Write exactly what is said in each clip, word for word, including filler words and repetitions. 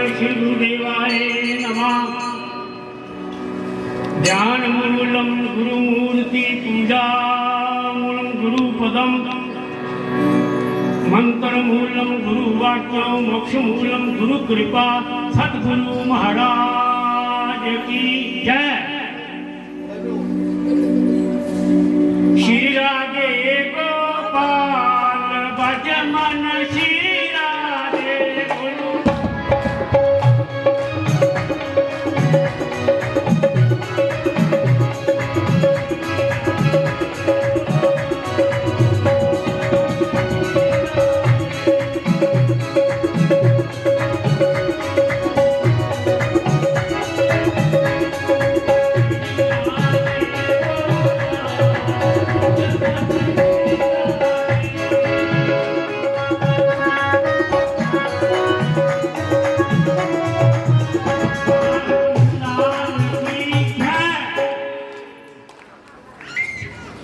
श्री गुरुदेवाय नमः। ध्यान मूलम गुरु मूर्ति, पूजा मूलम गुरु पदम, मंत्र मूलम गुरु वाक्य, मोक्ष मूलम गुरु कृपा। सतगुरु महाराज की जय। श्री राधे गोपाल भज मन, श्री राधे गोपाल।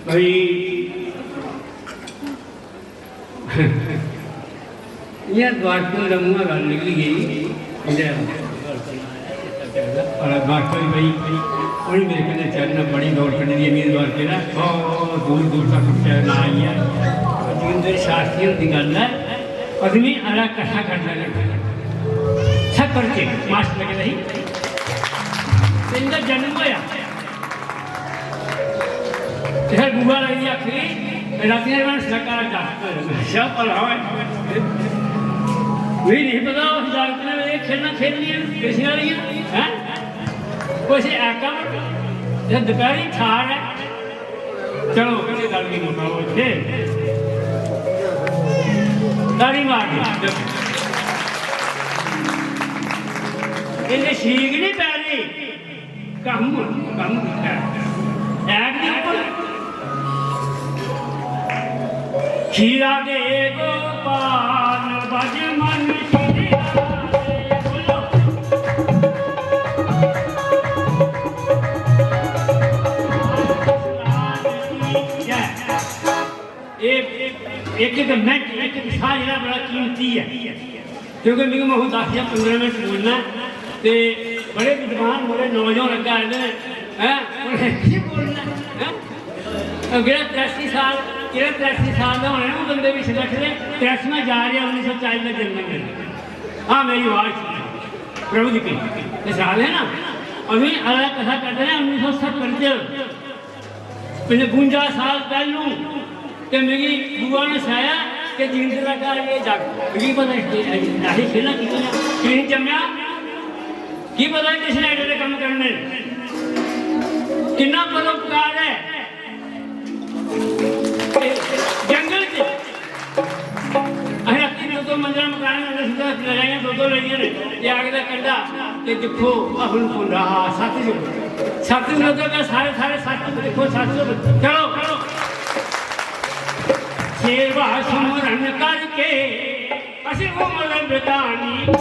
भाई, इ'यां द्वारका दा मुंह गल्ल निकली गेई। इं'दे और द्वारका दी भाई, उ'नें मेरे कन्नै चढ़ना बड़ी दौड़ कड्ढी दी ऐ, मेरे द्वारके दा बहुत दूर दूर तक चढ़ना आई ऐ। जोगिंदर शास्त्री हुंदी गल्ल ऐ, पद्मी आह्ला कथा करना लग्गा। छप्पर च मास्टर लग्गे दे ही। ते इं'दा जन्म होया। ते फिर बुआ लगदी आखदी, "रातीं दा रंस लग्गा दा जागत।" अच्छा, भला होऐ। मिगी नहीं पता उस जागत ने एह् खेलां खेलनियां, किस आह्लियां, हैं? कुछ ऐका, ते दपैह्री ठार ऐ। चलो, एह् गल्ल गी मुकाओ इत्थै। तारी मार दे। इन्ने ठीक नहीं पै रही। कम्म, कम्म कीता। ऐ कि नहीं उप्पर? खीरा दे गोपाल बज मन खीरा दे, बोलो। जय। एह् इक, इक मिनट, इक, इक साह् जेह्ड़ा बड़ा कीमती ऐ। क्योंकि मिगी महू दस जां पंदरां मिनट बोलना ऐ, ते बड़े विद्वान, बड़े नौजवान अग्गें आए दे न, हैं? उ'नें की बोलना ऐ, हैं? जेह्ड़ा त्रेआसी साल, जेह्ड़ा त्रेआसी साल दा होने ना, ओह् बंदे बी इस बैठे दे, त्रेआसीवां जा रेहा, उन्नी सौ चाली दा जन्म ऐ मेरा। हाँ, मेरी आवाज ठीक ऐ। प्रभु जी की, ते साल है ना, अभी अगला कथा करते हैं उन्नीस सौ सत्तर च। पचवंजा साल पैह्लू ते मिगी बुआ ने सनाया कि जिंद दा घर एह् जागत, मिगी पता नहीं, असें खेलना कि'यां, कि'यां जम्मेआ, की पता किस ने एडे एडे कम्म करने, किन्ना परोपकार ऐ। ते जंगल च असें रातीं दो दो मंजला मकान होंदे, सिद्धा लड़ाइयां दो दो लड़ियां ने। ते आखदा कंडा, ते दिक्खो, अहन पुंडा, सतजुग। सतजुग दा सारे, सारे सतजुग दिक्खो, सतजुग। चलो, चलो। सेवा सुमरन करके असी उम्र बितानी।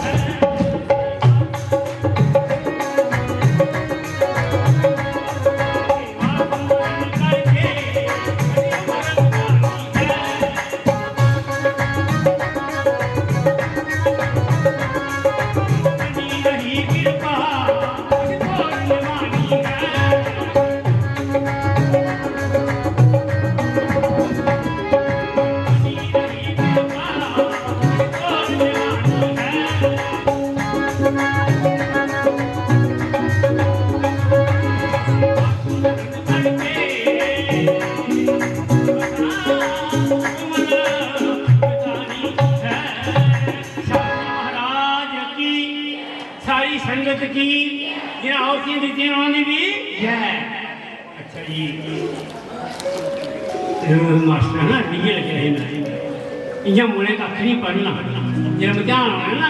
महाराज की, सारी संगत की, जिन्हें आहुतियां दित्तियां, उन्होंने भी जय। अच्छा जी, जरूर मास्टर ना, इ'यै लग्गे दे न। इ'यां मुड़े कक्ख निं पढ़ना। जेल्लै मतेहान होना ना,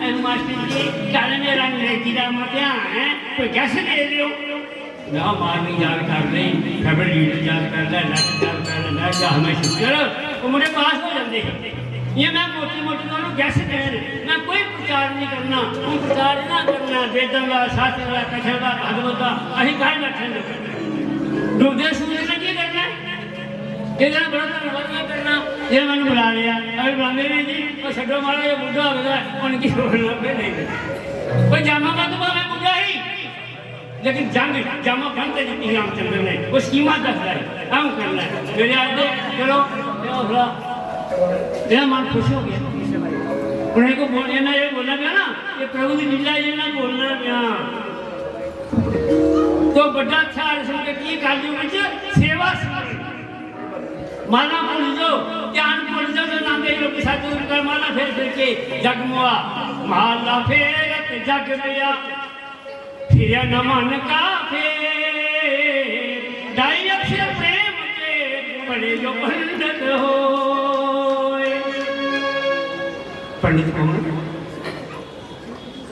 "ए, मास्टर जी, कल मेरा अंग्रेजी दा मतेहान ऐ, कोई guess दे देओ।" मैं मारनी याद कर लेई, फेवरेट लीडर याद कर लै, लैटर याद कर लै, मैं जा हमें शुक्र, वो मुड़े पास हो जाते हैं। ये मैं मोटी मोटी दोनों guess देने, मैं कोई प्रचार नहीं करना, हूँ प्रचार ना करना, वेदां दा, शास्त्रें दा, कथें दा, भागवत दा, असीं घर बैठे दे। डुबदे सूरज ने की करना है? ਇਹਦਾ ਬੜਾ ਧੰਨਵਾਦ ਇਹ ਕਰਨਾ, ਇਹ ਮੈਨੂੰ ਬੁਲਾ ਲਿਆ। ਅਗਰ ਬੁਲਾਉਂਦੇ ਨਹੀਂ ਜੀ, ਉਹ ਛੱਡੋ, ਮਾੜਾ ਜਿਹਾ ਬੁੱਢਾ ਹੋ ਗਿਆ, ਹੁਣ ਕੀ ਹੋਣਾ, ਫਿਰ ਨਹੀਂ। ਕੋਈ ਜਾਮਾ ਬੰਦ ਭਾਵੇਂ ਬੁੱਢਾ ਹੀ, ਲੇਕਿਨ ਜੰਗ, ਜਾਮਾ ਬੰਦ ਤੇ ਦਿੱਤੀ ਰਾਮਚੰਦਰ ਨੇ, ਉਹ ਸਕੀਮਾਂ ਦੱਸਦਾ ਹੈ, ਕੰਮ ਕਰਨਾ ਹੈ। ਮੇਰੇ ਆਏ ਦੇ, ਚਲੋ, ਇਹ ਹੌਸਲਾ, ਮੇਰਾ ਮਨ ਖੁਸ਼ ਹੋ ਗਿਆ। ਉਹਨਾਂ ਕੋ ਬੋਲ, ਇਹਨਾਂ ਇਹ ਬੋਲਣਾ ਪਿਆ ਨਾ, ਇਹ ਪ੍ਰਭੂ ਦੀ ਲੀਲਾ, ਇਹ ਨਾ ਬੋਲਣਾ ਪਿਆ। ਤੋ ਵੱਡਾ ਹਥਿਆਰ ਸੁਣ ਕੇ ਕੀ, ਕਲਯੁਗ ਵਿੱਚ ਸੇਵਾ ਸਿਮਰਨ। ਮਾਲਾ ਭੁੱਲ ਜਾਓ, ਧਿਆਨ ਭੁੱਲ ਜਾਓ, ਜੋ ਨਾਮ ਦੇ ਲੋਕ ਸਤਿਗੁਰ ਕਰ ਮਾਲਾ ਫੇਰ ਫੇਰ ਕੇ ਜਗ ਮੁਆ, ਮਾਲਾ ਫੇਰ ਤੇ ਜਗ ਪਿਆ, ਫਿਰਿਆ ਨਾ ਮਨ ਕਾ ਫੇਰ, ढाई अक्षर प्रेम के पढ़े जो पंडित होए। पंडित कौन?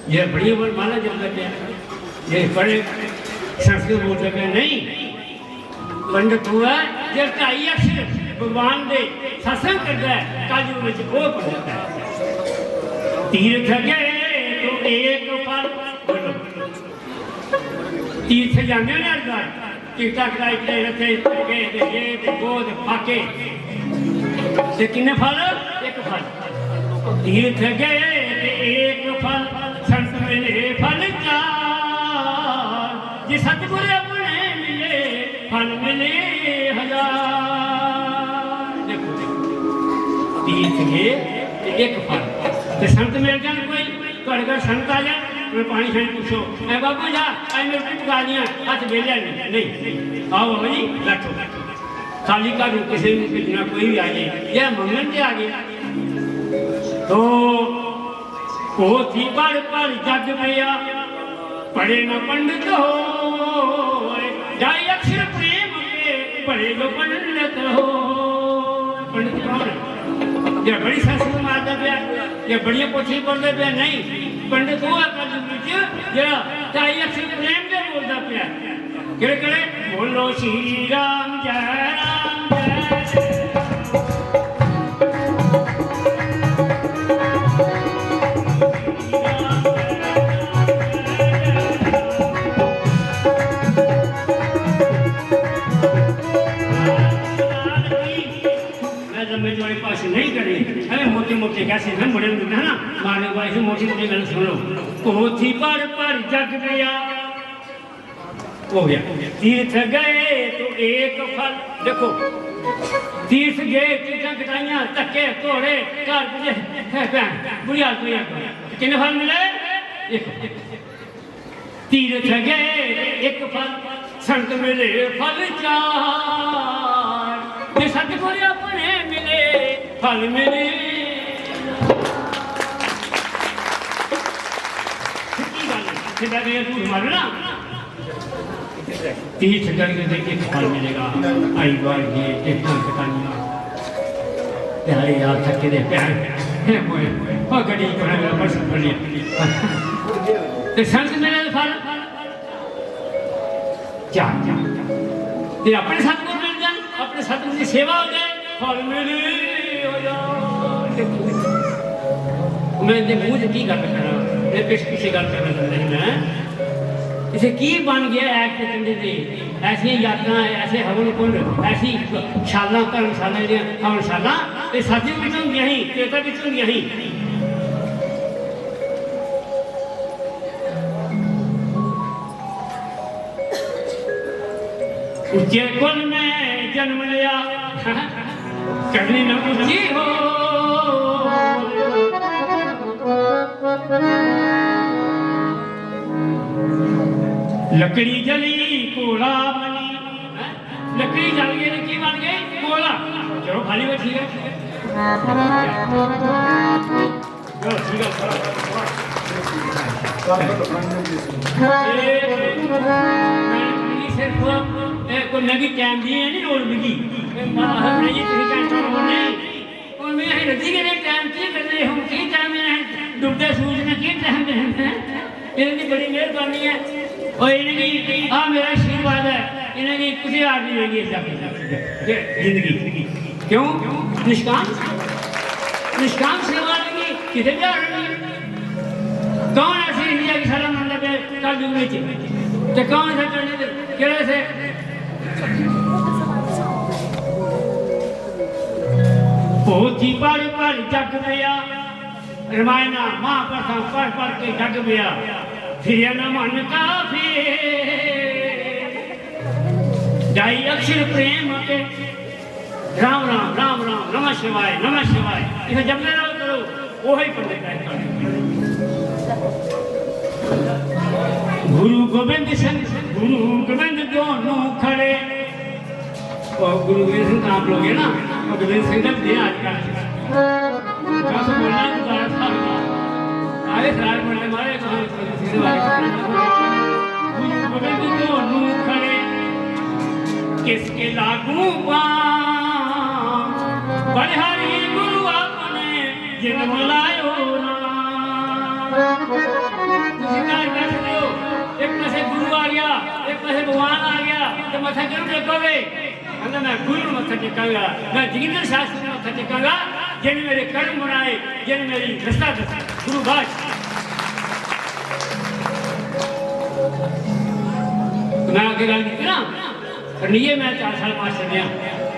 ये बड़ी उम्र माला जपदा पिया, ये बड़े संस्कृत बोलदा पिया, नहीं। पंडित हुआ, जे ढाई अक्षर भगवान दे सत्संग करदा है, कलयुग विच वो पंडित है। तीर्थ गए तो एक फल, बोलो। तीर्थ जाने ना हर बार, टिकटा कराई, कराई रखे, गए ते ये ते वो ते फाके। ते किन्ने फल? एक फल। तीर्थ गए ते एक फल, संत मिले फल चार। जे सतगुर अपने मिले, फल मिले हजार। देखो, तीर्थ गए ते एक फल। ते संत मिल जान कोई, ਤੁਹਾਡੇ ਘਰ संत आ जाए, मैं पानी शानी पूछो, "ए बाबू जा, आज मेरे को पका दिया, हाथ बेलिया नहीं।" नहीं, आओ बाबा जी, बैठो। खाली घर में किसी ने भेजना, कोई भी आ जाए, यह मंगन के आ गए। तो पोथी पढ़ पढ़ जग पिया, पढ़े न पंडित होए, ढाई अक्षर प्रेम के, पढ़े जो पंडित हो। पंडित कौन है? ये बड़ी संस्कृत मारदा पिया, ये बड़ियां पोथियां पढ़दा पिया, नहीं। पंडित वो है कलयुग विच जेड़ा ढाई अक्षर प्रेम के बोलदा पिया। केड़े केड़े? बोलो श्री राम जय राम जय। मैं लंबे चौड़े भाषण नहीं करने, अरे मोटे मोटे कैसे हैं बड़े होंदे हैं ना, मारने वाले से मोटी मोटी गल सुन लो। पोथी पढ़ पढ़ जग गया, हो गया। तीर्थ गए तो एक फल, देखो, तीर्थ गए, तीर्थां कटाइयां, धक्के, घोड़े, घर पुजे, है भैन, बुरी हालत हुई जाती है। किन्ने फल मिले? एक। तीर्थ गए एक फल, संत मिले फल चार। जे सतगुर अपने मिले, फल मिले। सच्ची गल है, जिसलै गए झूठ मारना, तीर्थ गए ते एक फल मिलेगा। आई बार ये तीर्थां कटाइयां। प्यारे यार थके दे प्यारे, हे मोए, ओ गड्डी पर बस बड़ी। ते संत मिले फल चार। ते अपने सतगुर मिल जान, अपने सतगुर की सेवा हो जाए, फल मिले हो जाए। मैं इनके मुंह से की गल करा, मैं पिछ पीछे गल करना चाहता ही मैं। इसे की बन गया ऐक ते कंडे दे? ऐसियां यात्रां, ऐसे हवन कुंड, ऐसी शालां, धर्मशालां, जेह्ड़ियां हवन शालां, एह् सतयुग बिच होंदियां ही, त्रेता बिच होंदियां ही। उच्चे कुल में जन्म लिया, करनी न ऊंची हो। लकड़ी जली कोला बनी, लकड़ी जल गई तो की बन गई? कोला। चलो, खाली बैठी है। चलो, ठीक है। ए, मैं सिर्फ, ए, कोई नगी टाइम दी है नहीं लोड़ मिगी। ए, मां, नहीं, तुझे टेंशन हो नहीं। और मैं अहीं रजी गए टाइम की करने, हम की टाइम में हैं, डुबदे सूरज ने की टाइम में हैं। इन्हें दी बड़ी मेहरबानी है। और इन्हें की, आ मेरा आशीर्वाद है, इन्हें की कुछ हार नहीं होगी इस जाके। ये जिंदगी। क्यों? निष्काम, निष्काम सेवा नहीं, किसे भी हार नहीं। कौन ऐसी इंडिया की शरण मन लगे कल युग में? ते कौन सा करने दे, केड़े से? पोथी पढ़ पढ़ जग पिया, रमायणा महाभारतां पढ़ पढ़ के जग पिया, फिर न मन काफी। जाई अक्षर प्रेम के राम राम, राम राम, नमः शिवाय, नमः शिवाय। इसे जपदे रहो करो, ओही पंडे का काम। गुरु गोविंद सिंह, गुरु गोविंद दोनों खड़े। और गुरु गोविंद सिंह का आप लोग है ना, और गोविंद सिंह का भी आज का। बस बोलना गुरुद्वारा साहब का। आए सारे पंडे मारे, गुरु गोविंद दोनों खड़े। किसके लागू पाम, बलिहारी गुरु आपने जिन मिलायो ना। ਤੁਸੀਂ ਘਰ ਬੈਠਦੇ ਹੋ, ਇੱਕ ਪਾਸੇ ਗੁਰੂ ਆ ਗਿਆ, ਇੱਕ ਪਾਸੇ ਭਗਵਾਨ ਆ ਗਿਆ, ਤੇ ਮੱਥਾ ਕਿਹਨੂੰ ਟੇਕੋਗੇ? ਕਹਿੰਦਾ, "ਮੈਂ ਗੁਰੂ ਨੂੰ ਮੱਥਾ ਟੇਕਾਂਗਾ, ਮੈਂ ਜੋਗਿੰਦਰ ਸ਼ਾਸਤਰੀ ਨੂੰ ਮੱਥਾ ਟੇਕਾਂਗਾ, ਜਿਹਨੇ ਮੇਰੇ ਕਰਮ ਬਣਾਏ, ਜਿਹਨੇ ਮੇਰੀ ਰਸਤਾ ਦੱਸੀ।" ਗੁਰੂ ਬਾਸ਼। ਮੈਂ ਅੱਗੇ ਗੱਲ ਕੀਤੀ ਨਾ, ਰਣੀਏ ਮੈਂ ਚਾਰ ਸਾਲ ਮਾਸਟਰ ਰਿਹਾ,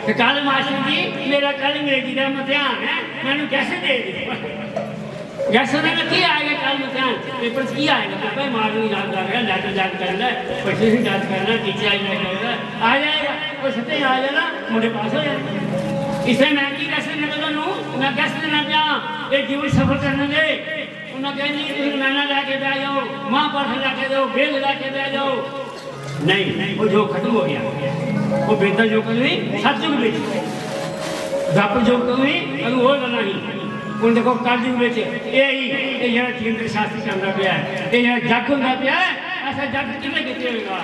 ਤੇ ਕੱਲ ਮਾਸਟਰ ਜੀ, ਮੇਰਾ ਕੱਲ ਅੰਗਰੇਜ਼ੀ ਦਾ ਇਮਤਿਹਾਨ ਹੈ, ਮੈਨੂੰ ਗੈਸ ਦੇ ਦਿਓ। ਗੈਸ ਦਾ ਕੀ ਆਏਗਾ ਕੱਲ ਇਮਤਿਹਾਨ, ਪੇਪਰ 'ਚ ਕੀ ਆਏਗਾ? ਪੇਪਰ ਮਾਰ ਨੂੰ ਯਾਦ ਕਰ ਰਿਹਾ, ਲੈਟਰ ਯਾਦ ਕਰ ਲੈ, ਕੁਐਸਚਨ ਯਾਦ ਕਰ ਲੈ, ਟੀਚਰ ਯਾਦ ਕਰ ਲੈ, ਆ ਜਾਏਗਾ। ਉਹ ਸੱਤੇ ਆ ਜਾਣਾ, ਮੁੰਡੇ ਪਾਸ ਹੋ ਜਾਣਗੇ। ਇਸੇ ਮੈਂ ਕੀ ਗੈਸ ਦੇਣਾ ਤੁਹਾਨੂੰ? ਮੈਂ ਗੈਸ ਦੇਣਾ ਪਿਆ, ਇਹ ਜੀਵਨ ਸਫਲ ਕਰਨ ਦੇ। ਉਹਨਾਂ ਕਹਿੰਦੇ, "ਤੁਸੀਂ ਰਮਾਇਣਾ ਲੈ ਕੇ ਬਹਿ ਜਾਓ, ਮਹਾਭਾਰਤ ਲੈ ਕੇ ਜਾਓ, ਵੇਦ ਲੈ ਕੇ ਬਹਿ ਜਾਓ।" ਨਹੀਂ, ਉਹ ਜੋ ਖਤਮ ਹੋ ਗਿਆ, ਉਹ ਵੇਦਾਂ ਜੋ ਕਦੋਂ ਨਹੀਂ, ਸਤਜੁਗ ਵਿੱਚ, ਦਵਪਰ ਜੋ ਕਦੋਂ ਨਹੀਂ, ਕਦੋਂ ਉਹ ਨਹੀਂ। ਹੁਣ ਦੇਖੋ, ਕਲਯੁਗ ਵਿੱਚ ਇਹ ਹੀ, ਇਹ ਜਿਹੜਾ ਜੋਗਿੰਦਰ ਸ਼ਾਸਤਰੀ ਚੱਲਦਾ ਪਿਆ ਹੈ, ਇਹ ਜਿਹੜਾ ਜੱਗ ਹੁੰਦਾ ਪਿਆ ਹੈ, ਐਸਾ ਜੱਗ ਕਿੰਨੇ ਕਿਤੇ ਹੋਏਗਾ?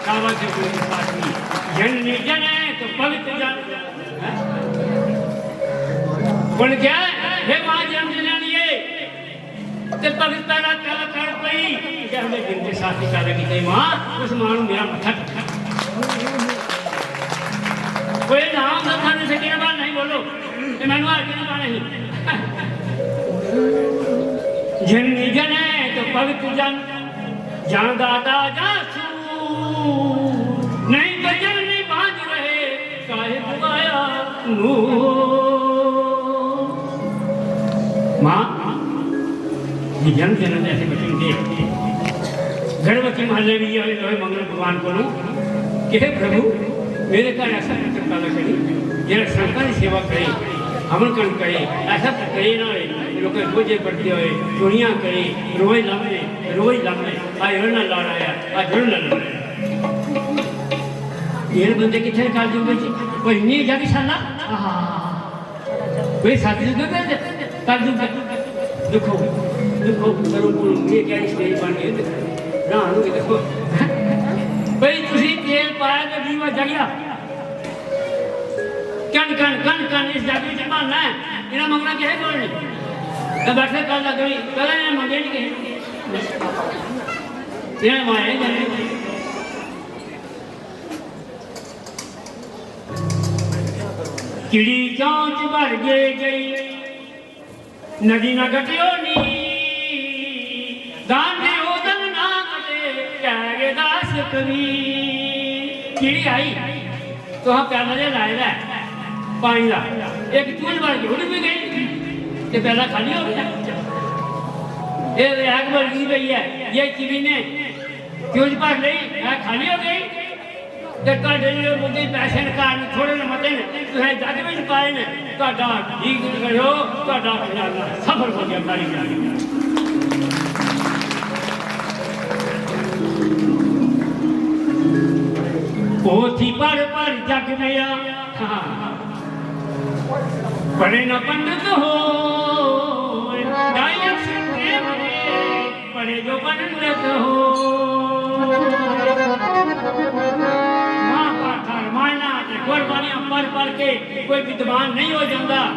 ਸ਼ਾਬਾਸ਼ ਜੀ, ਗੁਰੂ ਸ਼ਾਸਤਰੀ। ਜਨ ਨਹੀਂ ਜਨ ਹੈ ਤਾਂ ਪਵਿੱਤਰ ਜਨ। ਹੁਣ ਕਿਹਾ, "ਹੇ ਮਾਂ ਜਨਮ ਜਨਨੀ ਏ, ਤੇ ਭਗਤ ਪੈਦਾ ਕਰ, ਕਰ ਪਈ।" ਕਿਹਾ, "ਉਹਦੇ ਦਿਨ ਦੇ ਸਾਥੀ ਕਰ ਗਈ ਤੇ ਮਾਂ, ਉਸ ਮਾਂ ਨੂੰ ਮੇਰਾ ਮੱਥਾ ਟੇਕ।" ਕੋਈ ਨਾਮ ਦਾ ਤੁਹਾਨੂੰ ਸੱਜਣ ਬਾਹਰ ਨਹੀਂ ਬੋਲੋ, ਤੇ ਮੈਨੂੰ ਹਰ ਕਿਹਨੇ ਪਾਣਾ ਹੀ। ਜਨ ਜਨੇ ਤਾਂ ਭਗਤ ਜਨ, ਜਨ ਦਾਤਾ ਜਨ ਸੂਰ, ਨਹੀਂ ਤਾਂ ਜਨ ਨਹੀਂ ਬਾਝ ਰਹੇ, ਸਾਹਿਬ ਆਇਆ ਨੂੰ। ਮਾਂ, ये जन्म जन्म ऐसे बच्चे देख के गर्भवती महल्ले भी ये लोग मंगल भगवान को कि हे प्रभु, मेरे घर ऐसा पुत्र पैदा करी, जरा संतां की सेवा करे, हवन कर्म करे, ऐसा करे ना होए, लोगों के बोझे बढ़ते हुए, चोरियां करे, रोए लम्बे, रोए लम्बे, आ जोड़ ना लड़ आया, आ जोड़ ना लड़ आया। ये बंदे कितने काल जुग में कोई नहीं जाके साला, आहा। वे सतयुग के कलयुग के। देखो, देखो, करो बोलो, ये क्या स्टेज बन गई? देखो, ना, ना, देखो। भाई, तुसी तेल पाया तो दीवा जग गया। कण, कण, कण, कण, इस जाति च भाना है। इन्हें मंगना किसी कोल नहीं। तो बैठे कल लग गई, कल इन्हें मंगे नहीं किसी। इन्हें माया ही करनी। चिड़ी चौंच भर के गई, नदी ना कटियो नी, दान दे ओदन ना कटे, कह गे दास कबीर। चिड़ी आई, तो हम प्याला जे लाए दा है, पानी दा, एक चूंज भर के उड़ भी गई, ते प्याला खाली हो गया। ये रैक भर गई पई है, ये चिड़ी ने चूंज भर ली, रैक खाली हो गई। ते तुहाडे जेह्ड़े मुंडे पैसे न, घर न, थोड़े न, मते न, तुसें जग बिच पाए न, तुहाडा ठीक करो, तुहाडा खजाना सफल हो गया, सारी जान। पोथी पढ़ पढ़ जग गया, हाँ। पढ़े न पंडित हो, गायक से प्रेम रे। पढ़े जो पंडित हो। महाभारत, रामायण ते गुरबाणियां पढ़ पढ़ के कोई विद्वान नहीं हो जाता।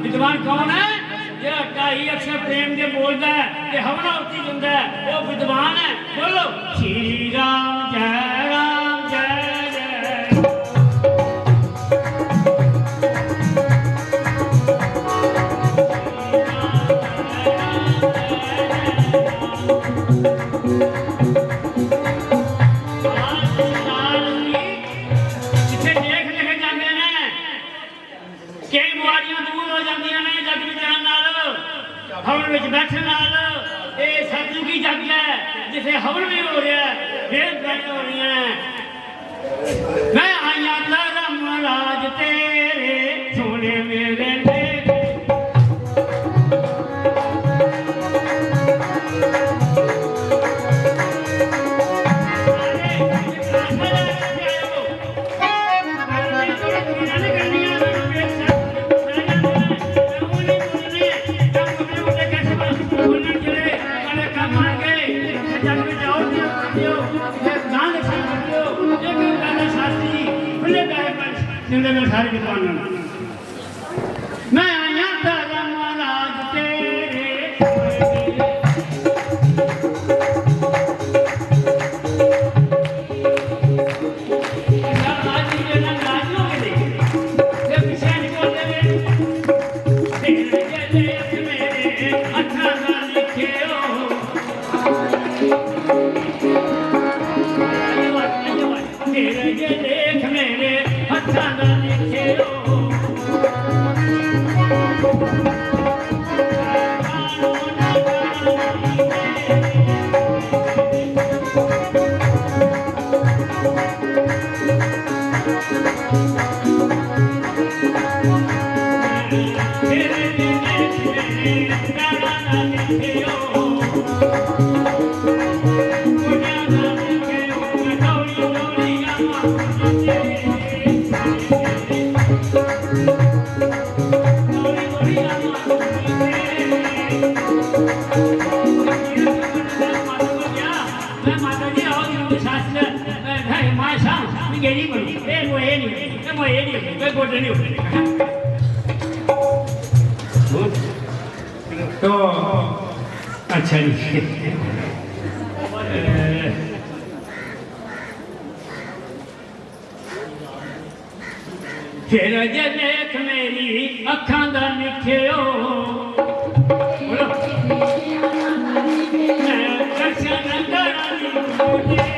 विद्वान कौन है? जेह्ड़ा ढाई अक्षर प्रेम दे बोलदा ऐ ते हवन आहुति दिंदा ऐ, ओह् विद्वान ऐ। बोलो, श्री राम जय राम जय जय। इत्थै लेख लिखे जांदे न, केईं बमारियां दूर हो ते हवन भी हो रहा है, रेल गाड़ी हो रही है। मैं आइया धर्म राज तेरे, सोने मेरे ने। जिंदे में सारी विद्वान। मैं आया धर्म राज तेरे। तो अच्छा जी। फिर जे देख मेरी अखां दा निखेओ, बोलो। मैं दर्शन करां नी तुझे।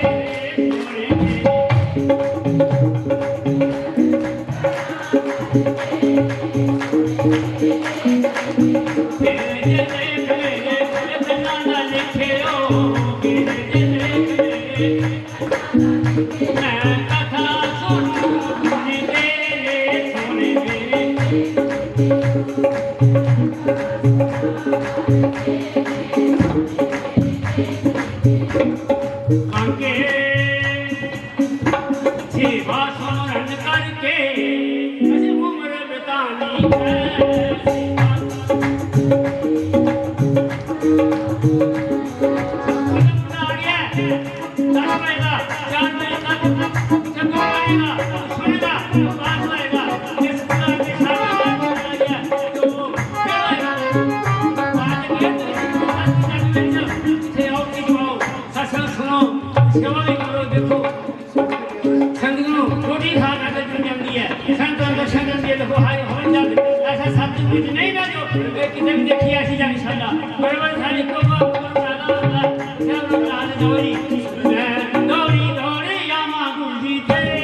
सेवा स्मरण करके अज उम्र बितानी है। दस बजेगा, चार बजेगा, चंगा बनेगा, सुनेगा, पास होएगा। इस तरह के सारे आज के दिन सत्संग सुनो, सेवा भी करो। देखो, संगत नूं रोटी खा खा के जुड़ जाती है, संगत नूं दर्शन करती है। देखो, हाय, हवन जग ऐसा सत्संग विच नहीं ना जो वे किते भी देखिए ऐसी जानी साडा। बड़े बड़े सारे को को ज्यादा होता है, क्या लोग कहा दौड़ी, मैं दौड़ी दौड़ी आवा गुरु जी तेरे।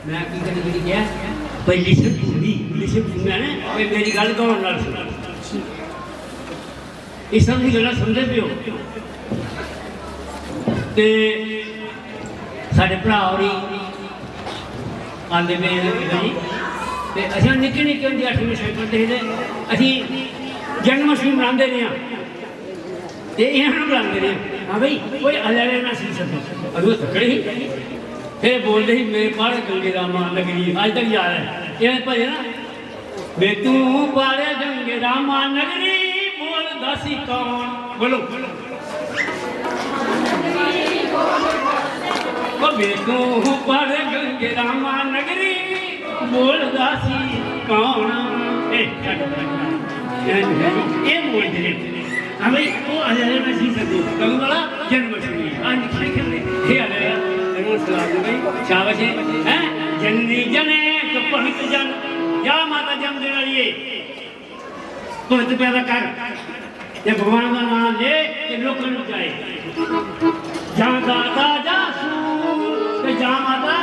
मैं की करी करी गया? भाई listen to me, listen to me, है ना? भाई मेरी गल्ल गौर नाल सुनो। इस तरह की गल्लां सुनदे पियो। ते साढ़े भ्रा होरी आंदे पे इधर ही। ते असें निक्के निक्के होंदे अठमीं छेमीं पढ़दे हे ते असें जन्माष्टमी मनांदे रेह् आं। ते इ'यां बी गलांदे रेह्, "हाँ भाई, कोई अल्लाह ने ना सी सको।" अदूं तक्कर ही। हे बोलदे ही, "मेरे पार गंगे रामा नगरी", अज तक याद है। ये भजन ना, "वे तू पार गंगे रामा नगरी", बोलदा सी कौन? बोलो। "ओ वे तू पार गंगे रामा नगरी", बोलदा सी कौन? ए, छड्ड, छड्ड, छड्ड। ए, ए, ए बोलदे ने। हाँ भाई, वो आ जाए, मैं सी सकूँ। कदूं वाला? जन्माष्टमी। आज निकले खेलने। हे आ गया, तेरे को सलाह दे भाई, शाबाश है। हैं? "जननी जनेक भगत जन", या माता जन देने वाली है। भगत पैदा कर, ते भगवान दा नाम ले, ते लोकां नूं जाए। जां दाता जां सूर, ते जां माता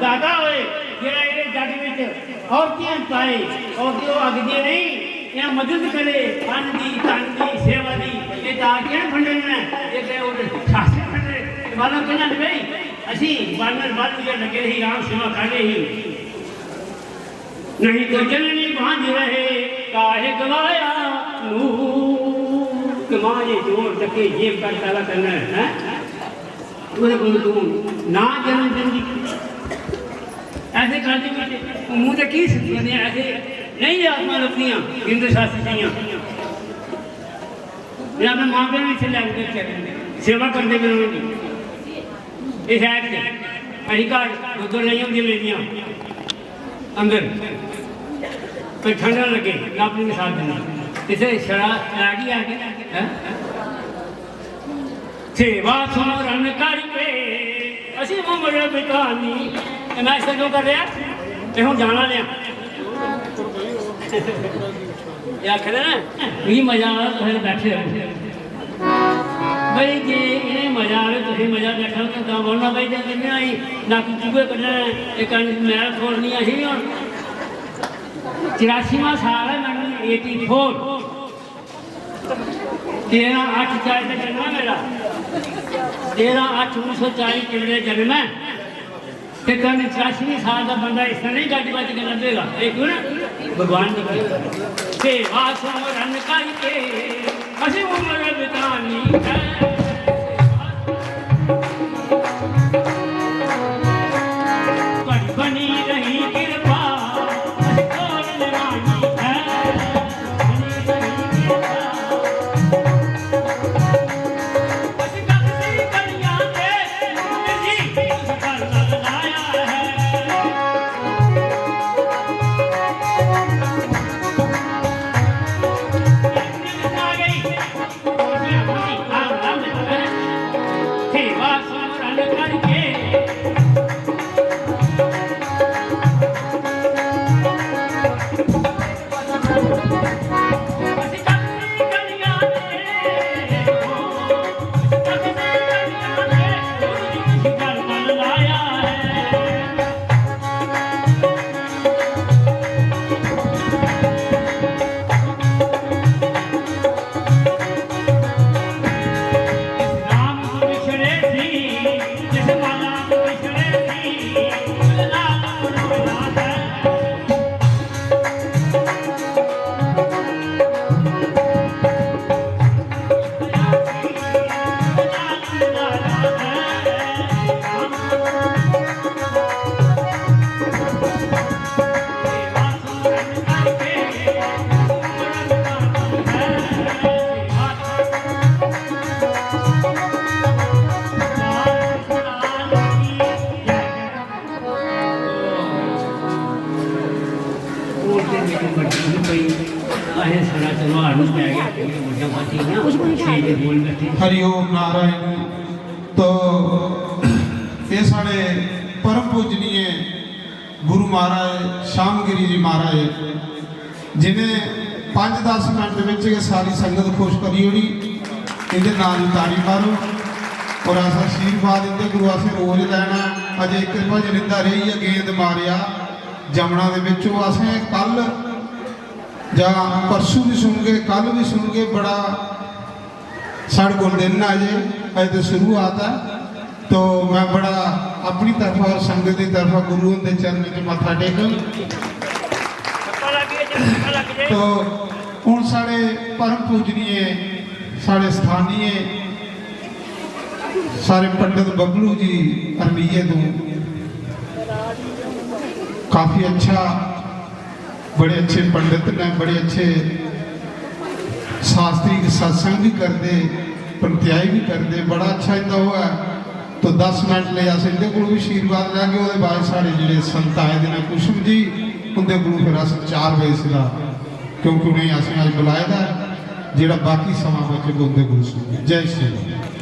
दाता होए, जेह्ड़ा इ'नें जग विच औरतें पाए, औरतें ओह् अगदे नहीं, इ'नें मदद करे, अन्न दी, धन दी, सेवा दी, ये दाग कि'यां फंडे ने, ये ते ओह् शास्त्र फंडे, ते बालों कहना नहीं भाई, असी बानर बालू जे लगे ही, राम सेवा कर रहे ही। "नहीं तो जननी बांझ रहे, काहे गवाया नूर।" ते मां ये जोर तके ये कर पैदा करना है, हैं? ओह्दे कोल तूं ना जन्म दिंदी। ऐसे करदे करदे मूंह ते की सिद्धि करने, ऐसे नहीं आत्मा लभदियां, इंद्र शास्त्री दियां। ये अपने मां प्यो ने इत्थै लै आंदे बेचारे, सेवा करदे बी रौह्ने दी। इस ऐत च अहीं घर दुद्ध लेई होंदी लेदियां अंदर, ते ठंडा लग्गे, अपनी मिसाल दिंदा। इत्थै छड़ा ऐ की ऐ, हैं? सेवा सुमरन करके असी उम्र बितानी। ते मैं इसदा क्यों कर रहा? ते हूँ जाना लिया। ये आखदे ना, "मिगी मजा आवा दा, तुसें बैठे रहो।" भाई, जे इ'नें मजा आवे, तुसें मजा बैठा, ते तां बोलना, भाई, जे इ'नें आई नक्क चूहे कड्ढने, ते कन्न मैल खोलनी असें बी हून। चरासीवां साल है, नाइनटीन एटी फोर। तेरां अट्ठ चाली दा जन्म है मेरा, तेरां अट्ठ उन्नी सौ चाली च मेरा जन्म है। ते कल चरासी साल का बंदा इस तरह नहीं गड्डी बाजी कर लभेगा, ये क्यों ना? भगवान ने कहा, "सेवा सुमरन करके असी उम्र बितानी है।" बड़ी बनी रही कृपा, असी तोड़ निभानी है। हरिओम नारायण। तो ये साढ़े परम पूजनीय गुरु महाराज श्यामगिरी जी महाराज, जिन्हें पंज दस मिनट विच गै सारी संगत खुश करी ओड़ी। इंदे नां दी ताड़ी मारो और ऐसा आशीर्वाद इंदे गुरु असें रोज लैना। अजे इक भजन इंदा रेही गेआ, गेंद मारेआ जमुना दे विच, ओह् असें कल जां परसों भी सुनगे, कल भी सुनगे। बड़ा साढ़े कोल दिन ना अजे, अजे ते शुरुआत है। तो मैं बड़ा अपनी तरफा और संगत की तरफा गुरु हुंदे चरणें च मत्था टेकङ। तो हुन साढ़े परम पूजनीय, साढ़े स्थानीय, साढ़े पंडित बबलू जी अरनिये तों काफी अच्छा, बड़े अच्छे पंडित ने, बड़े अच्छे शास्त्री सत्संग भी करदे, पंत्याई भी करदे, बड़ा अच्छा इंदा ओह् ऐ। तो दस मिनट लेई अस इंदे कोल भी आशीर्वाद लैगे। ओह्दे बाद साढ़े जेह्ड़े संत आए दे न, कुसुम जी, उंदे कोल फिर अस चार बजे सिद्धा, क्योंकि उ'नेंगी असें अज्ज बुलाए दा ऐ, जेह्ड़ा बाकी समां बचग उंदे कोल सुनिए। जय श्री राम।